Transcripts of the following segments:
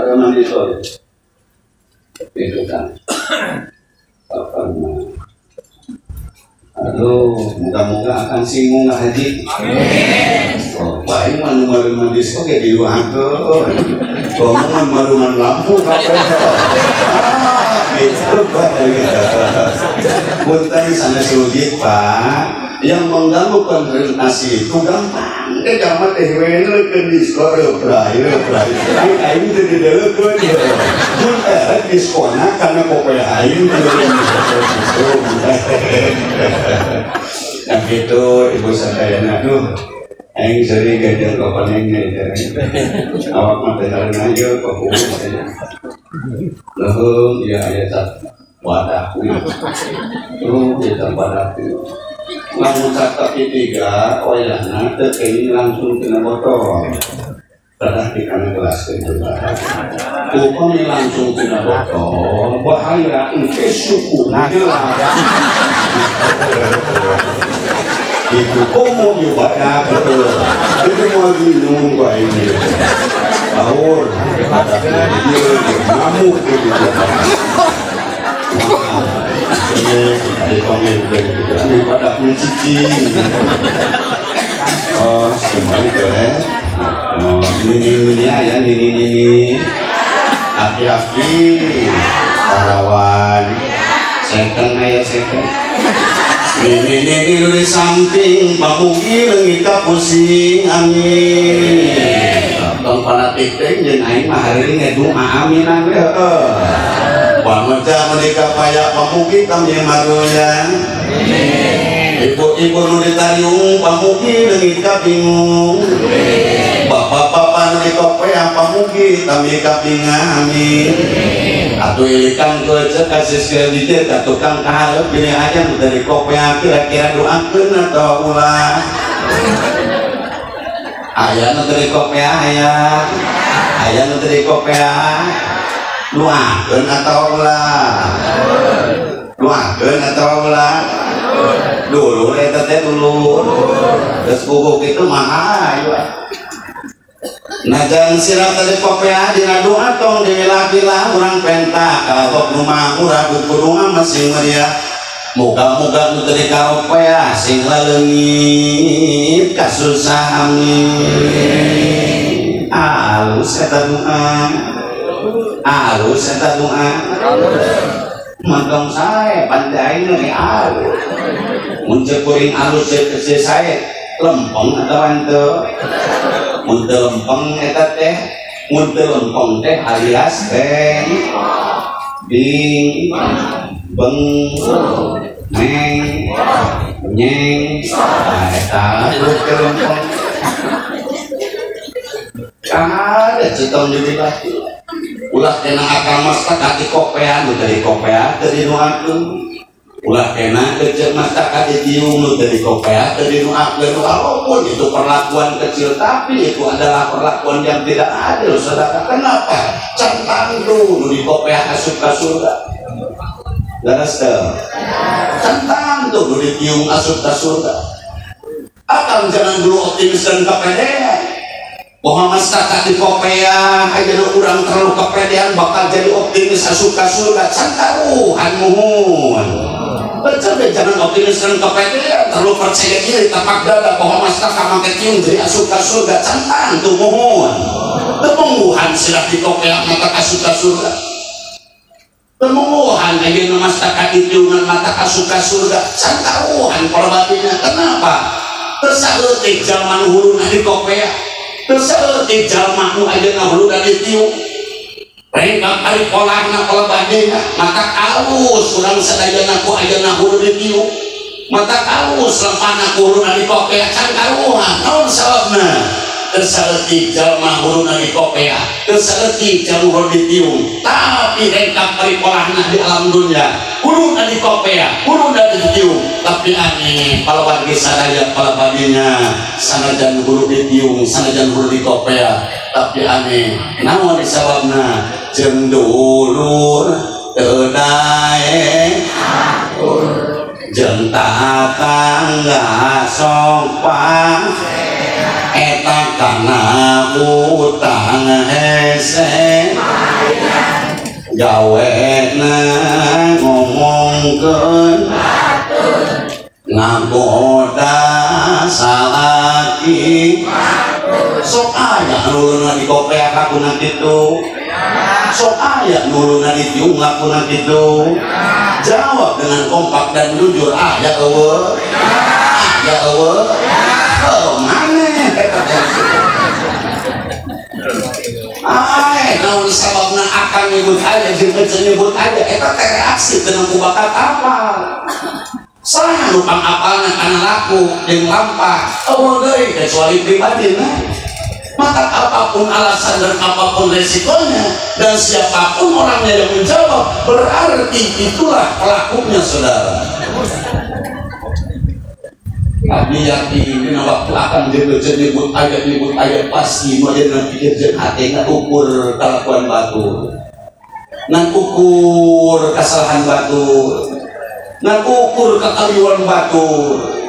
Rekaman itu itu kan apa aduh muka-muka akan singgung haji. Amin. Oh, baik malu-malu disko kayak di luar tuh. Bangun malu-malu lampu kabeh. Gitu Pak. Punten sanes logik Pak. Yang mengganggu konsentrasi itu gampang. Gampang teh we neukeun disko reuprai reuprai. Aing teu dideukeun. Mun erek diskona kana popoe aing teu. Nah gitu ibu sadayana aduh aing sering gajar kapaneng ya. Awak mah teh karena ieu papuh. Leuheung ya aya wadah. Tuh eta wadah. Lamun kaki tiga, oyana teu langsung kena botol. Tah di kana gelas teh. Upami langsung kena botol, bahaya engke suku jelas. Itu komo nyoba betul. Itu mau minum bae ini. Baur, ada dia ngamuk gitu. Ini komen ini pada mencicing. Oh, kembali ke oh, ini ya, ini. Aki-aki, parawan, second aya second. Ini di samping, pamugi leungit ka pusing, amin. Tong fanatik teh jeung aing mah hari ini doa aminan we heueuh. Pameja menikah paya pamugi kami maruyan. Ibu-ibu nu ditariung pamugi leungit ka bingung. Bapak-bapak nu dikopea pamugi kami kapinga amin. Atuh ilikan kece kasih dieu ka tukang kahareup pilih aja nu dari kopea kira-kira doakeun atau ulah. Aya nu dari kopea aya. Aya nu dari kopea. Doakeun atau ulah? Doakeun atau ulah? Dulur eta teh dulur. Geus bubuk itu mah ayo. Najan sirah tadi kopea dina doa tong diwilah-wilah urang penta kalabok nu mah murah kudu masing meriah. Moga-moga nu teu dikaropea sing laleungit kasusah amin. Alus eta doa. Alus eta doa. Mantong sae pandai nu alus. Mun ceuk kuring alus ceuk sae lempeng atawa henteu. Mun teu lempeng eta teh, mun teu lempeng teh alias beng bing beng neng nyeng eta teu lempeng. Ada cetong jadi laki. Ulah kena akal mastaka di kopean, nu dari kopea teu dinuakeun. Ulah kena kecil mastaka di tiung, nu dari kopea teu dinuakeun. Walaupun itu perlakuan kecil, tapi itu adalah perlakuan yang tidak adil, saudara. Kenapa? Centang tuh nu di kopea asup ka surga. Leres teu? Centang tuh nu di tiung asup ka surga. Akang jangan dulu optimis dan kepedean. Bahwa masyarakat di kopea aja urang terlalu kepedean bakal jadi optimis asup ka surga. Cantaruhan muhun. Betul jangan optimis dan kepedean terlalu percaya diri tapak dada bahwa masyarakat make tiung jadi asup ka surga. Cantang tuh muhun. Temungguhan silah di kopea mata asup ka surga. Temungguhan ayeuna masyarakat di tiungan mata asup ka surga. Cantaruhan perbatinnya. Kenapa? Tersaeutik zaman huluna di kopea. Terseetik jalma nu ayeuna huluna ditiung. Rengkap ari polahna polabadena mata alus urang sadayana ku ayeuna hulu ditiung. Mata alus lempana ku huluna dikopea can karuhan. Naon sababna? Tersaeutik jalma huluna dikopea, tersaeutik jalma hulu ditiung. Tapi rengkap ari polahna di alam dunia, huluna dikopea, huluna ditiung. Tapi aneh palawargi sadaya palabadinya sanajan hulu ditiung, sanajan hulu dikopea, tapi aneh naon sababna? Jeung dulur teu daek jeung tatangga sopan eta kana utang hese. Gawena ngomongkeun ngagoda salaki sok aya nuluna di kopea kakuna kitu sok aya nuluna di tiung kakuna kitu. Jawab dengan kompak dan jujur, aya eueuh aya eueuh oh maneh eta teh. Ai naon sababna akang nyebut aya jeung ece nyebut aya eta teh reaksi teu ku bakat apa. Saha nu pangapalna kana laku jeung lampah eueuh deui kecuali pribadina. Maka apapun alasan dan apapun resikonya dan siapapun orangnya yang menjawab, berarti itulah pelakunya saudara. Kami yakin dina waktu akan nyebut ayat pasti nu aya dina pikir jeung hate ngukur kalakuan batur, ngukur kesalahan batur, ngukur kakaliwan batur.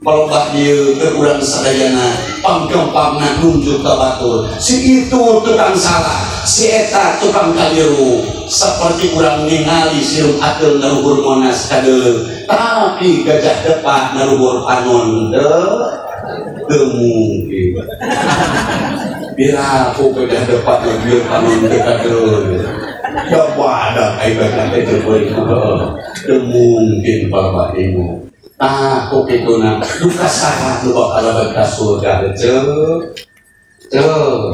Palebah dieu keur urang sadayana panggampangna nunjuk ka batur, si itu tukang salah, si eta tukang kaliru. Seperti urang ningali sirum ateul naruhur Monas kadeuleu, tapi gajah depan naruhur panon teu mungkin. Piraku gajah depan naruhur panon teu kadeuleu. Da wadah ai gajah teh teu mungkin palebah ieu. Ah, kok itu nak duka saha nu bakal lebet ka surga ceu ceu.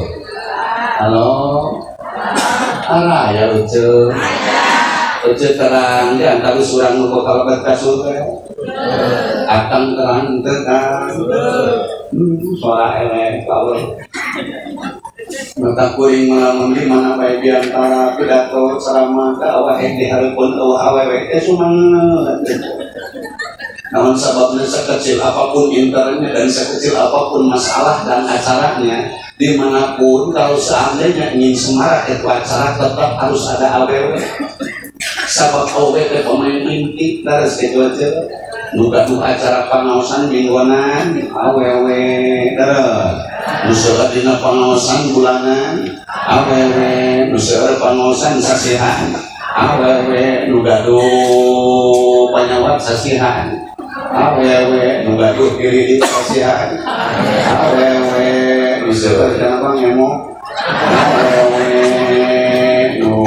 Halo, araya ceu ceu terang di antara surang nu bakal lebet ka surga. Akang terang terang suara elek power. Mata kuring melamun di mana bae di antara pidato ceramah dakwah di hareupeun eueuh awewe teh sumangeut. Namun sebabnya sekecil apapun internetnya dan sekecil apapun masalah dan acaranya, dimanapun kalau seandainya ingin semarak itu acara tetap harus ada AWW. Sabab AWW itu pemain inti terus itu aja. Nugaduh acara pangaosan mingguanan AWW terus. Nu seueur dina pangaosan bulanan AWW, nu seueur pangaosan sasihan AWW, nu gaduh panyawat sasihan awewe, nu gaduh kiri di sasihan awewe, nu seueur kana pangemo awewe, nu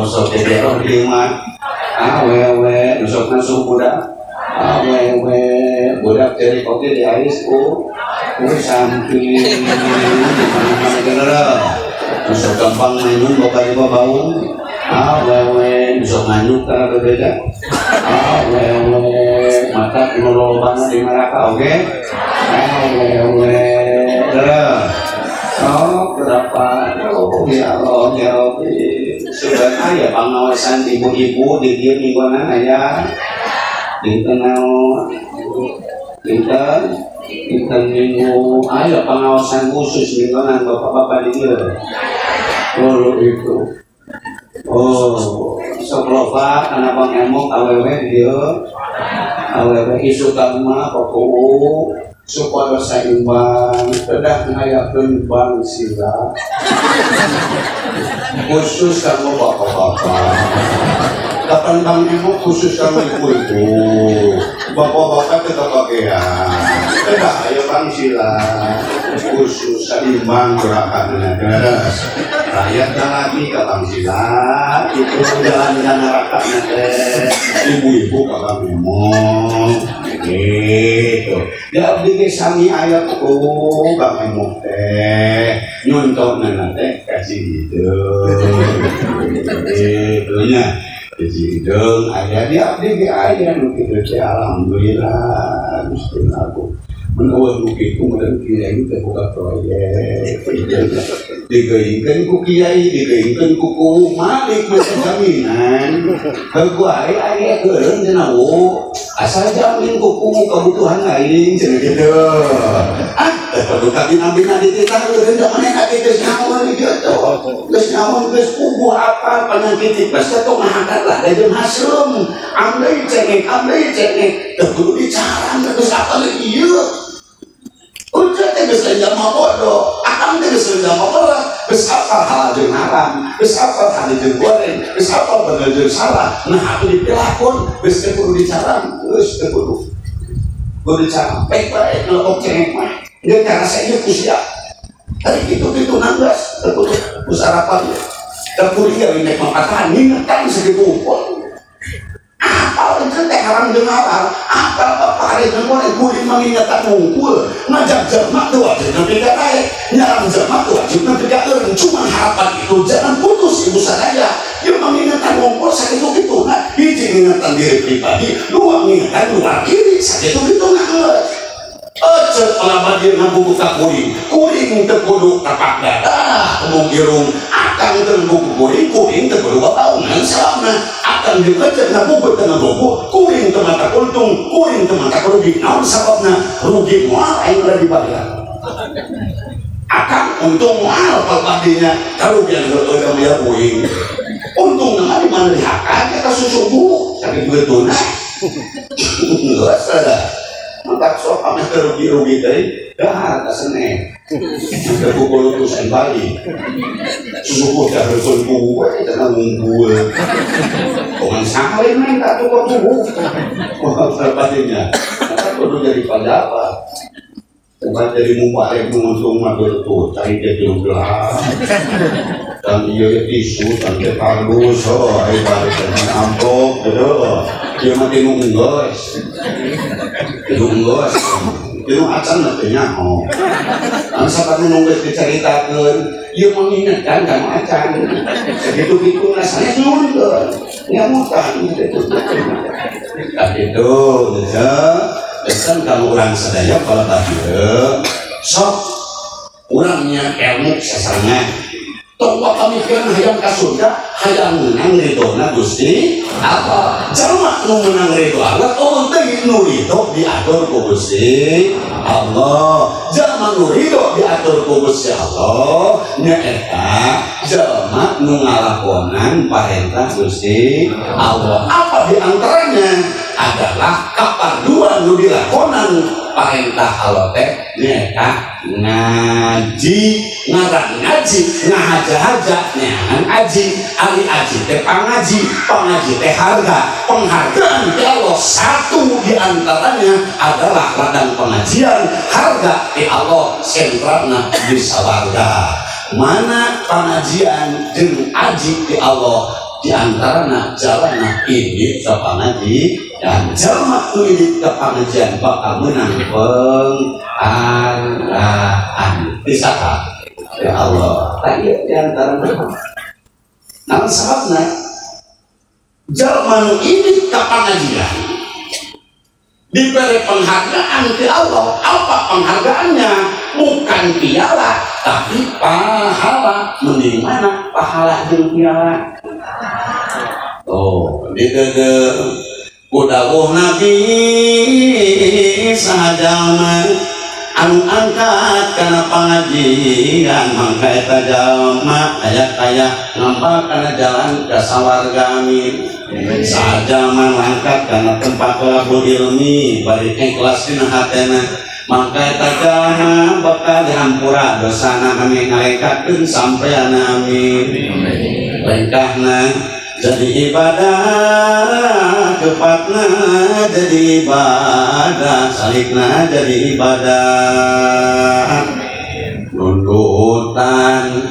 sok gegeroh di imah awewe, nu sok ngasuh budak awewe, budak ceri kopi di ais ku samping di mana-mana geuleuh, nu sok gampang mainun boga riba baung awewe, nu sok nganyuk kana bebeda awewe, mata nu lolobana di neraka oge awewe terus. Oh berapa oh ya Allah ya Rabbi sudah aya pangaosan ibu-ibu di dieu mingguanan aya dinten naon dinten dinten minggu aya pangaosan khusus mingguanan bapak-bapak di dieu oh itu. Oh, sok loba kana bang emok awewe dieu. Awewe isukan mah pokok supaya saimbang kedah ngayakeun bang sila. Khusus kanggo bapak-bapak. Kapan bang emok khusus kanggo ibu-ibu. Bapak-bapak teu kabagean. Kedah aya bang sila khusus saimbang gerakanna. Terus rakyat lagi ke bang sila itu jalan neraka teh ibu-ibu ka bang emok gitu. Ya abdi ge sami aya ku bang emok teh nyontohna teh ka si hideung gitu nya. Si hideung aya di abdi ge aya nu kitu teh alhamdulillah Gusti aku. Mun eueuh nu kitu meureun kiai teh boga proyek. Digeungkeun ku kiai, digeungkeun ku kuwu malik mah jaminan. Heuh ai aya keureun cenah wo. Asal jamin ku kuwu kebutuhan aing cenah kitu. Ah, teh perlu kabina-bina dititah eureun da manehna ge geus nyaho kitu. Geus nyaho geus puguh apa penyakit geus teh ngangkat lah da jeung hasreum. Amdeui cengek, amdeui cengek. Teu kudu dicarang geus apa ieu. Udah teh geus lain jalma bodoh, akang teh geus lain jalma berat. Geus apal halal jeung haram, geus apal hade jeung goreng, geus apal bener jeung salah. Nah atuh dipilakon, geus teu kudu dicarang, geus teu kudu. Kudu dicarang, baik-baik ngelokok cengek mah. Geus karasa ieu ku sia. Tadi kitu-kitu nanggas, teu kudu ku sarapan. Teu kudu ieu rek mapatahan ngingetan sakitu pun. Apal itu teh haram jeung halal, apal bapak hari jeung goreng kuring mengingatkan wungkul, ngajak jelema teu wajib nepi ka daek, nyarang jelema teu wajib nepi ka eureun. Cuma harapan itu jangan putus ibu sadaya. Ieu mengingatkan wungkul sakitu-kituna, hiji ngingetan diri pribadi, dua ngingetan luar diri sakitu-kituna geus. Ecet pelabadi ngabuku ka kuring, kuring teu kudu tapak dadah kembung irung, akang teu ngabuku kuring, kuring teu kudu babaungan sababna akang jeung ecet ngabuku teu ngabuku, kuring teu mata untung, kuring teu mata rugi. Naon sababna? Rugi moal aing udah dibayar. Akang untung moal pelabadinya, karugian heueuh da mayar kuring. Untung mah di mana dihakan eta susubu sakitu getuna. Geus ada. Maka sok ameh rugi-rugi teh dahar ka sene. Teu pukul utusan bali. Susubuh teh heukeun kuwe teh ngumpul. Kongan salin mah tak cukup tubuh. Wah, patinya. Maka kudu jadi pajabat. Bukan jadi mubarek menguntung mah tuh cari teh 13. Dan ieu tisu dan teh kardus, oh ai balik dengan amplop gitu. Ieu mah tinu enggeus. Tinu enggeus. Tinu acan mah teu nyaho. Anu sabar nu geus dicaritakeun, ieu mengingatkan ka nu acan. Sakitu-kitu rasanya nyuhunkeun. Nyamutan gitu. Tah itu, ya. Pesan kalau orang sadaya kalau tadi sok orangnya ilmu sasarangan tong pamikiran hayang ka surga hayang menang ridona Gusti Allah. Jalma nu menang ridho Allah oh teuing nu ridho diatur ku Gusti Allah. Jalma nu ridho diatur ku Gusti Allah nyaeta jalma nu ngalakonan parentah Gusti Allah. Apa di antaranya adalah kaparduan nu dilakonan parentah Allah teh nyaeta ngaji. Ngaran ngaji ngahaja-haja neangan aji, ari aji teh pangaji, pangaji teh harga, penghargaan ti Allah. Satu diantaranya adalah ladang pengajian, harga ti Allah sentralna di sawarga. Mana pengajian jeung aji ti Allah diantarana jalana ini ka pangajian. Jalma nu ini ka pangajian bakal menang penghargaan ti saha? Ya Allah. Tadi diantarana naon sababna jalma nu ini ka pangajian diberi penghargaan ti Allah. Apa penghargaannya? Bukan piala tapi pahala. Mending mana pahala jeung piala? Oh, didege ku dawuh Nabi saha jalma anu angkat kana pangajian mangka eta jalma aya-aya ngampak kana jalan ka sawarga amin. Saha jalma angkat kana tempat thalabul ilmi bari ikhlas dina hatena mangka eta jalma bakal dihampura dosana amin ngalengkatkeun sampeana amin. Lengkahna jadi ibadah, kepatna jadi ibadah, salikna jadi ibadah, nundutan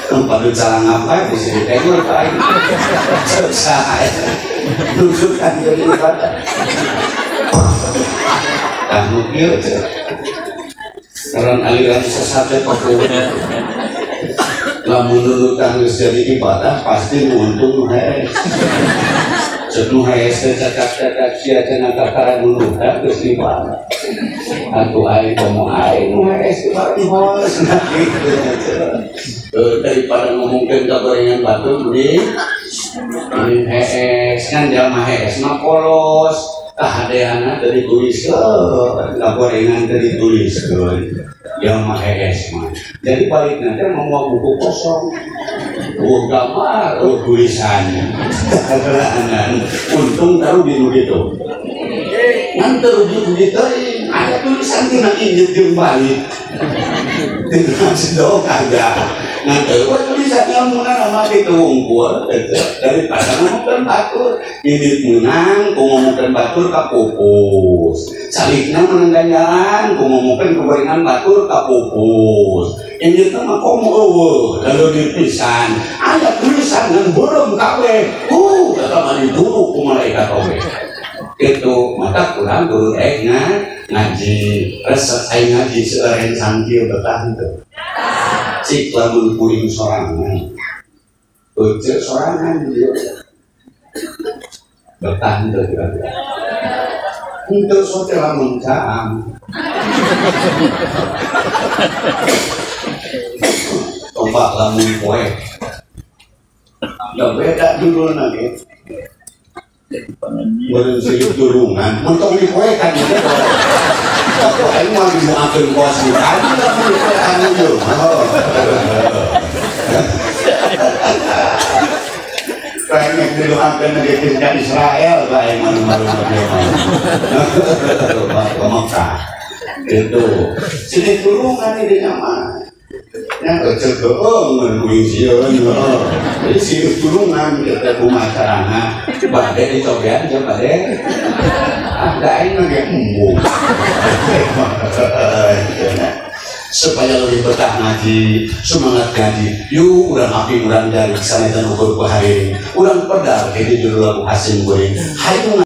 tempat jalan apa bisa ditengok Pak. Selesai nundutan jadi ibadah. Kamu kieu karena aliran sesat Papua lamun nundutan geus jadi ibadah pasti untung nu hees. Cek nu hees teh cakap-cakap sia cenah kakara nundutan geus ibadah. Atuh aing komo aing nu hees ibadah hos nah kitu. Daripada ngomongkeun ka gorengan batur mending hees kan jalma hees mah polos. Kahadeana teu dituliskeun, kagorengan teu dituliskeun. Yang mah hees mah. Jadi balik nanti mau buku kosong. Eueuh gambar, eueuh tulisan. Untung taruh di nu kitu. Ngan teu rugi-rugi teuing. Ada tulisan tina injil jeung balik. Tina sedok ada. Nah, teu tulisan ilmuna mah kitu wungkul daripada ngomongkeun batur. Indit meunang ku ngomongkeun batur kapupus. Salikna meunang ganjaran ku ngomongkeun kebaringan batur kapupus. Indit mah komo eueuh, lalu dipisan. Aya tulisan ngan beureum kabeh. Eta mah diburu ku malaikat oge. Itu mata kurang guru ngaji resep aing ngaji seueur sangkil betah henteu. Cik lamun kuring sorangan. Beuceuk sorangan ieu. Betah henteu kira-kira. Henteu sote lamun caang. Coba lamun poe. Da beda judulna ge. Beureum silip turungan, mentong dipoe kan ieu. Tapi aing mah dimaafkeun kos di tadi lamun dipoekan ieu. Pengen didoakeun ge ka Israel bae mah ke Mekah. Itu silip turungan ieu mah. Ya kecil keung mun sieun. Jadi silip tulungan kita kumaha carana bade dicobean jeung bade. Ah da aing mah ge embung. Supaya lebih betah ngaji, semangat ngaji. Yuk urang api urang dari sanetan ukur ku hari. Urang pedar jadi judul lagu Hasim kuring. Hayu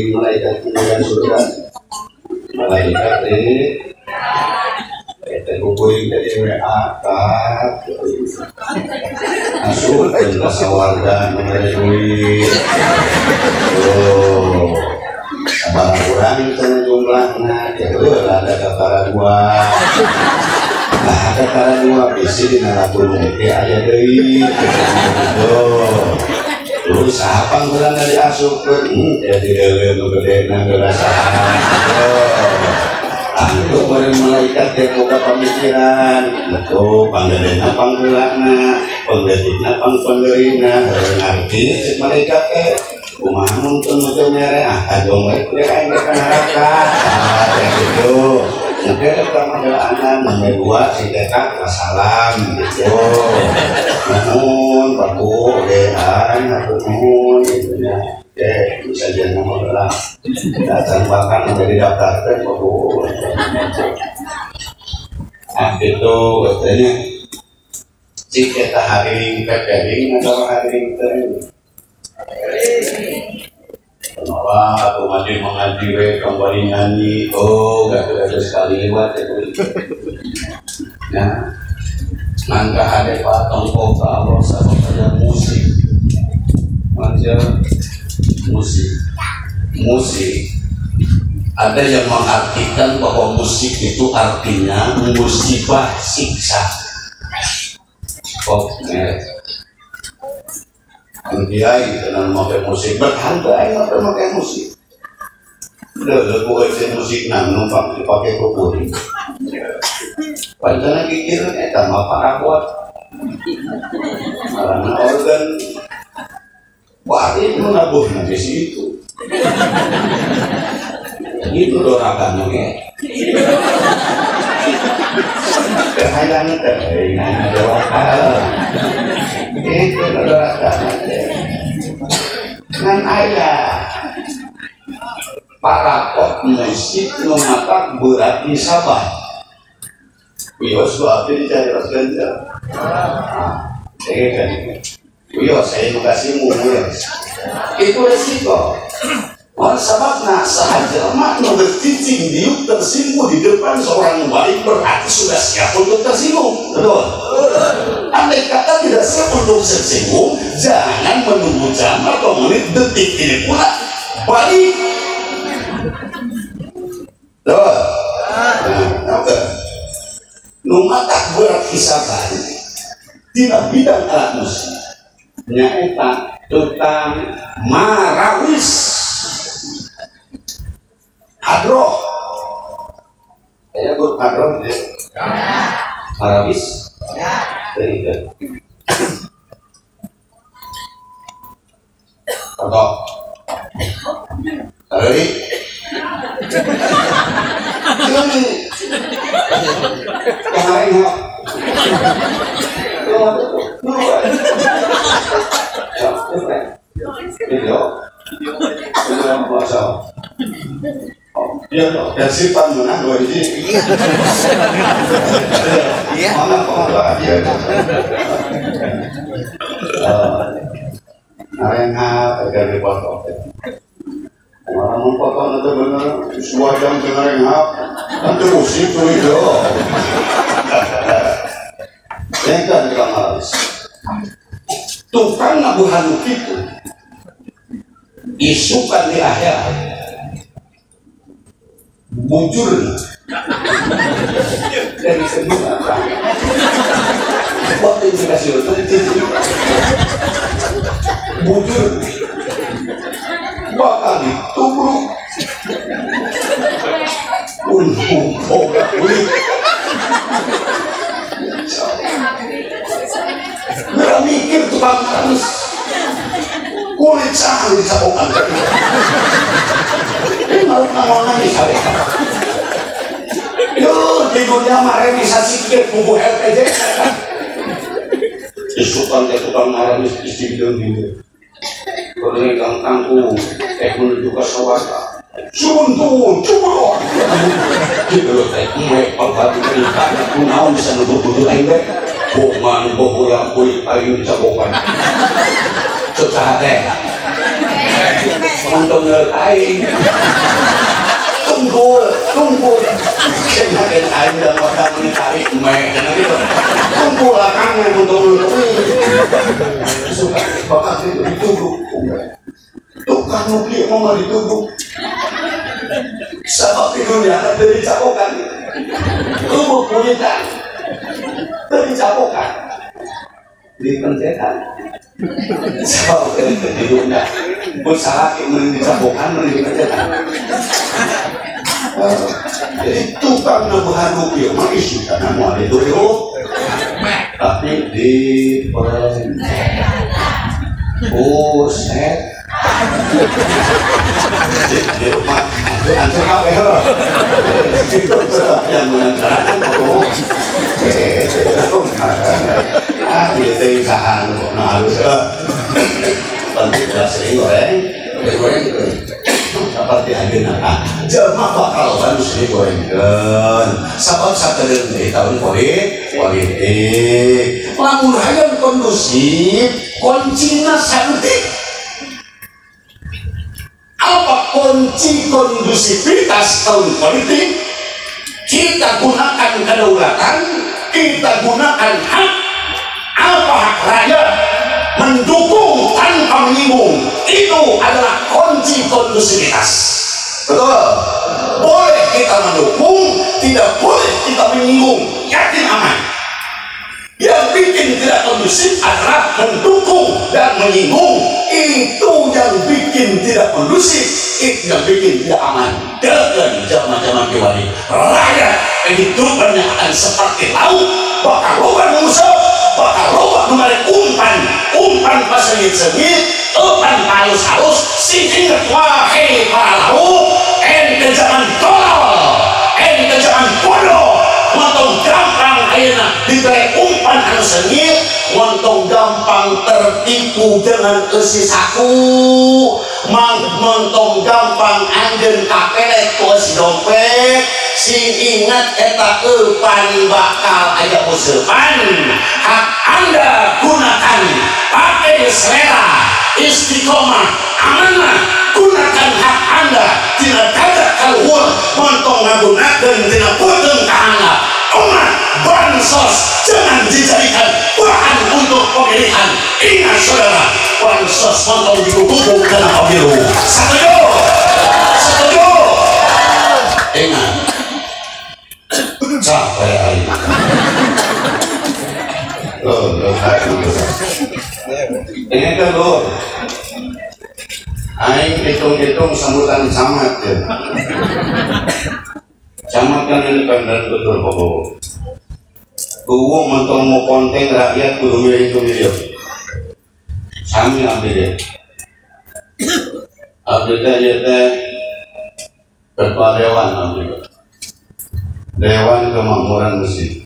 malaikat penjaga surga, malaikat kukuring dari WA tak masuk ke sawarga nomor duit. Oh, sabar kurang jumlahna, ya ada kapara dua. Nah, kapara dua bisi dina ratu ge aya deui. Oh. Terus apa kurang dari asupkeun? Ya dideuleu nu gedena geura saha. Anu bari malaikat teh boga pamikiran, betul panggedena panggeulana, panggeudina pangpeundeurina, ngarti cek malaikat teh. Kumaha mun teu mere ah kajong we teh aing ka neraka. Ah gitu. Mungkin pertama adalah anak, nomor dua si tetap wassalam gitu. Nuhun, paku, ogean, aku nuhun gitu ya. Oke, bisa jadi nama lah. Datang bahkan udah didaftarkan paku. Ah gitu, katanya. Cik kita hari pepering atau hari tering. Kenapa aku mengaji we kembali nyanyi, oh gak ada sekali lewat ya. Nah, nangka ada pak tongkol ke Allah sama saja musik, macam musik, musik. Ada yang mengartikan bahwa musik itu artinya musibah siksa. Oh, Anu kiai tenan make musik bertahan teu aing mah teu make musik. Leuh ku musik nang numpang dipake ku kuring. Pancana kikir eta mah parabot. Marana organ. Wah, itu nabuhna di situ. Itu dorakan ge. Hayang teh dorakan. Itu dorakan teh. Ngan aya parapot musik nu matak berat di Sabah. Wios ku abdi dicarios ganjar. Kan. Wios saya nu kasih wios. Itu resiko. Mohon sababna sahaja nu bercicing diuk tersinggung di depan seorang wali berarti sudah siap untuk tersinggung. Betul. Andai kata tidak siap untuk tersinggung, jangan menunggu jam atau menit, detik ini pula balik. Betul. Nah, nu matak berat hisaban dina bidang alat musik nyaeta tukang marawis hadroh. Kayaknya gue hadroh ya. Marawis ya. Contoh Sarari sifat menang dua hiji. Mana kok dia. Narenga dari foto. Orang memfoto nanti bener sebuah jam narenga nanti musik tuh itu. Yang kan malas. Tukang nabuhan itu isukan di akhirat bujur dari semua waktu dikasih itu bujur bakal ditubruk untung boga kulit nggak mikir tukang harus kulit sah dicapokan ini malu nangol nangis yo di dunia mah realisasi kieu bubu LPJ isukan teh tukang maremis istri gitu goreng kang kangkung teh menuju ke sawah suntun cumur gitu teh mek pangkat cerita kunaon bisa nutup-nutup aing teh bohongan bohong kulit aing dicapokan susah teh untung aing tunggul tunggul kena aing dan wadah tarik mek gitu tunggul akang untung suka bakat itu ditubruk tukang nuklir mau ditubruk sabab di dunia dari capokan tubuh kulitan dari capokan di pencetan sabab di dunia berusaha mending dicapokan mending dipencetan. Jadi tukang nabuhan nuklir mah isu karena mau ada itu tapi di buset di rumah hancur kabeh yang menantarakan kok ah dia teh sahan kok nah halus penting ulah sering goreng goreng seperti ayeuna jelema bakal loba nu sering gorengkeun sabab satedeun deui tahun politik lamun hayang kondusif kuncina saeutik. Apa kunci kondusivitas tahun politik? Kita gunakan kedaulatan, kita gunakan hak. Apa hak rakyat? Mendukung tanpa menyinggung. Itu adalah kunci kondusivitas. Betul? Boleh kita mendukung, tidak boleh kita menyinggung. Yakin aman. Yang bikin tidak kondusif adalah mendukung dan menyinggung. Itu yang bikin tidak kondusif, itu yang bikin tidak aman. Dengan zaman-zaman kiwari, rakyat kehidupannya akan seperti laut, bakal loba ngusap, bakal loba menarik umpan, umpan pasengit-sengit, umpan halus-halus, sing inget wahai para laut, ente jangan tolol, ente jangan bodoh, montong gampang ayeuna diberi umpan anu sengit, montong gampang tertipu dengan eusi saku, montong gampang anjeun kapelet ku eusi dompet. Sing ingat eta eupan bakal aya useupan. Hak Anda gunakan, pakai selera, istiqomah, amanah, gunakan hak Anda tina gagak kaluhur, montong ngagunakeun tina peuteung kahandap. Umat bansos jangan dijadikan bahan untuk pemilihan. Ingat saudara, bansos montong dikukuh karena pemilu. Setuju? Setuju? Ingat. Capek aing. Loh, ini kan loh. Aing hitung-hitung sambutan camat ya. Camat kan ini bener betul pokok. Kuwu mentong mau konten rakyat kudu milih itu milih. Sami abdi deh. Abdi teh ieu teh ketua dewan abdi. Dewan Kemakmuran Masjid.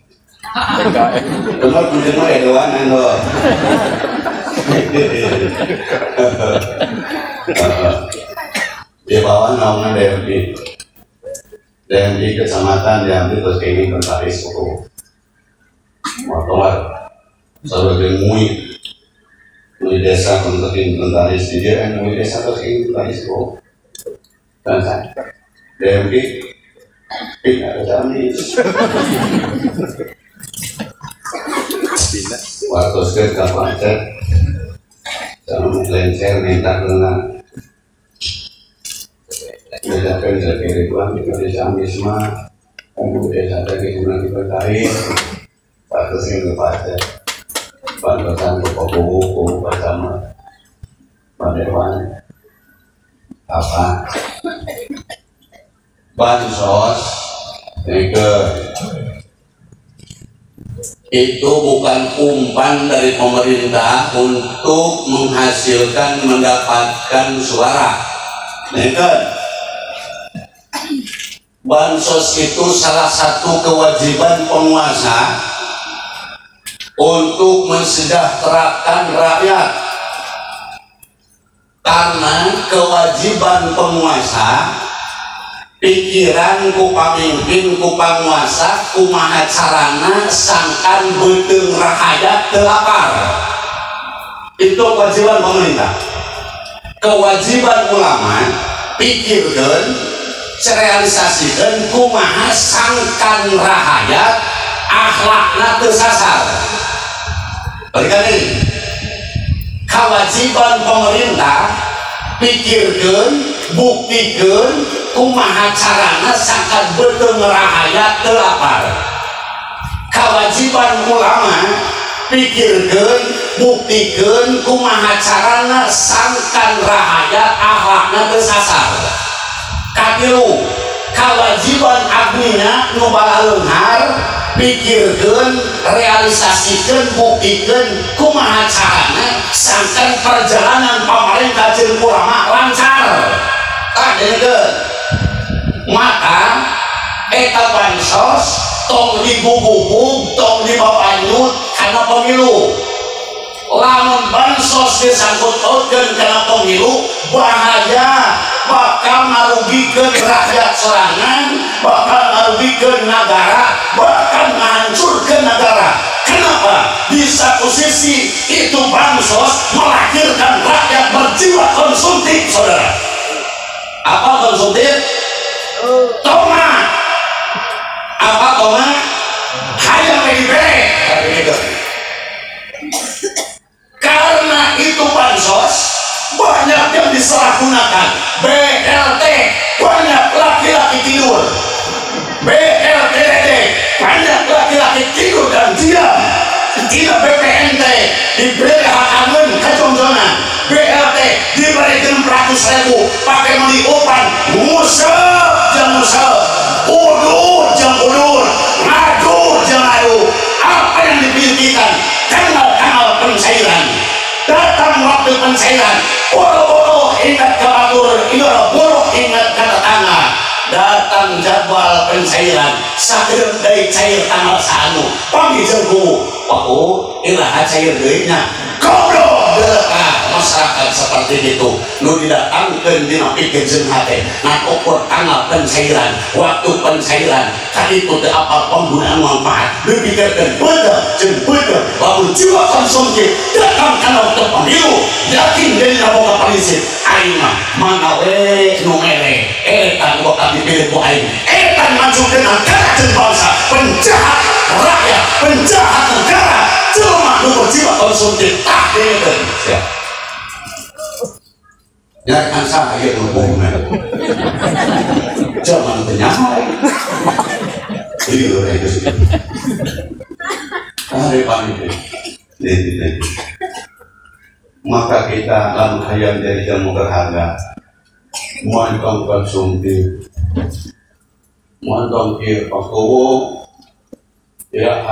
Bener kunjungan ya dewan anu. Di bawah naungan DMP. DMP kecamatan diambil terus kini inventaris pokok. Motor sebagai mui desa untuk inventaris dia, mui desa terus inventaris kok. Dan saya DMP tidak ada kami. Waktu sekali kapal cek, jangan lencer minta kena. Tidak kan jadi ribuan di desa Amisma, kamu desa dari kemudian inventaris. Waktu sing lepas bantosan buku bersama Pak apa bansos itu bukan umpan dari pemerintah untuk menghasilkan mendapatkan suara. Bansos itu salah satu kewajiban penguasa untuk mensejahterakan rakyat, karena kewajiban penguasa pikiran ku pamimpin ku panguasa kumaha carana sangkan beuteung rahayat teu lapar. Itu kewajiban pemerintah. Kewajiban ulama pikirkeun, realisasikeun kumaha sangkan rahayat akhlakna teu sasar. Balikan ini, kewajiban pemerintah pikirkeun, buktikeun kumaha carana sangkan beuteung rahayat teu lapar. Kewajiban ulama pikirkeun, buktikeun kumaha carana sangkan rahayat akhlakna teu sasar. Katilu, kewajiban abdina nu balaleunghar pikirkeun, realisasikeun, buktikeun kumaha carana sangkan perjalanan pamarentah jeung ulama lancar. Tah dengekeun. Maka eta bansos tong digugugug, tong dibabanyut kana pemilu. Lamun bansos disangkut-pautkeun kana pemilu, bahaya, bakal ngarugikeun rakyat sorangan, bakal ngarugikeun nagara, bahkan menghancurkan negara. Kenapa? Di satu sisi itu bansos melahirkan rakyat berjiwa konsumtif, saudara. Apa konsumtif? Toma. Apa toma? Hayang dibere. Karena itu bansos banyak yang disalahgunakan. BLT banyak laki-laki tidur. BLTD banyak laki-laki tidur dan diam, 600.000 pakai meuli opan nguseup jeung nguseup udur jeung udur ngadu jeung ngadu. Apa yang dipikirkan tanggal-tanggal pencairan datang waktu pencairan boro-boro ingat ke batur boro ingat ke tetangga datang jadwal pencairan sakedeung deui cair tanggal saanu panggih jeung ku oh iraha cair deui nya goblok deuleuh masyarakat seperti itu nu didatangkeun dina pikir jeung hate ngan ukur tanggal pencairan waktu pencairan kaditu teu apal penggunaan manfaat dipikirkeun beuteung jeung beuteung lamun jiwa konsumtif datang kana waktu pemilu yakin deui boga prinsip aing mah mana we nu mere eta nu bakal dipilih ku aing eta majukeun negara jeung bangsa penjahat rakyat penjahat negara jelema nu berjiwa konsumtif tah dengekeun siap. Nyarikan saya hubungan zaman penyamai iya itu sih maka kita lamun hayang jadi ilmu berharga moal tong konsumtif moal tong kieu pakowo ya.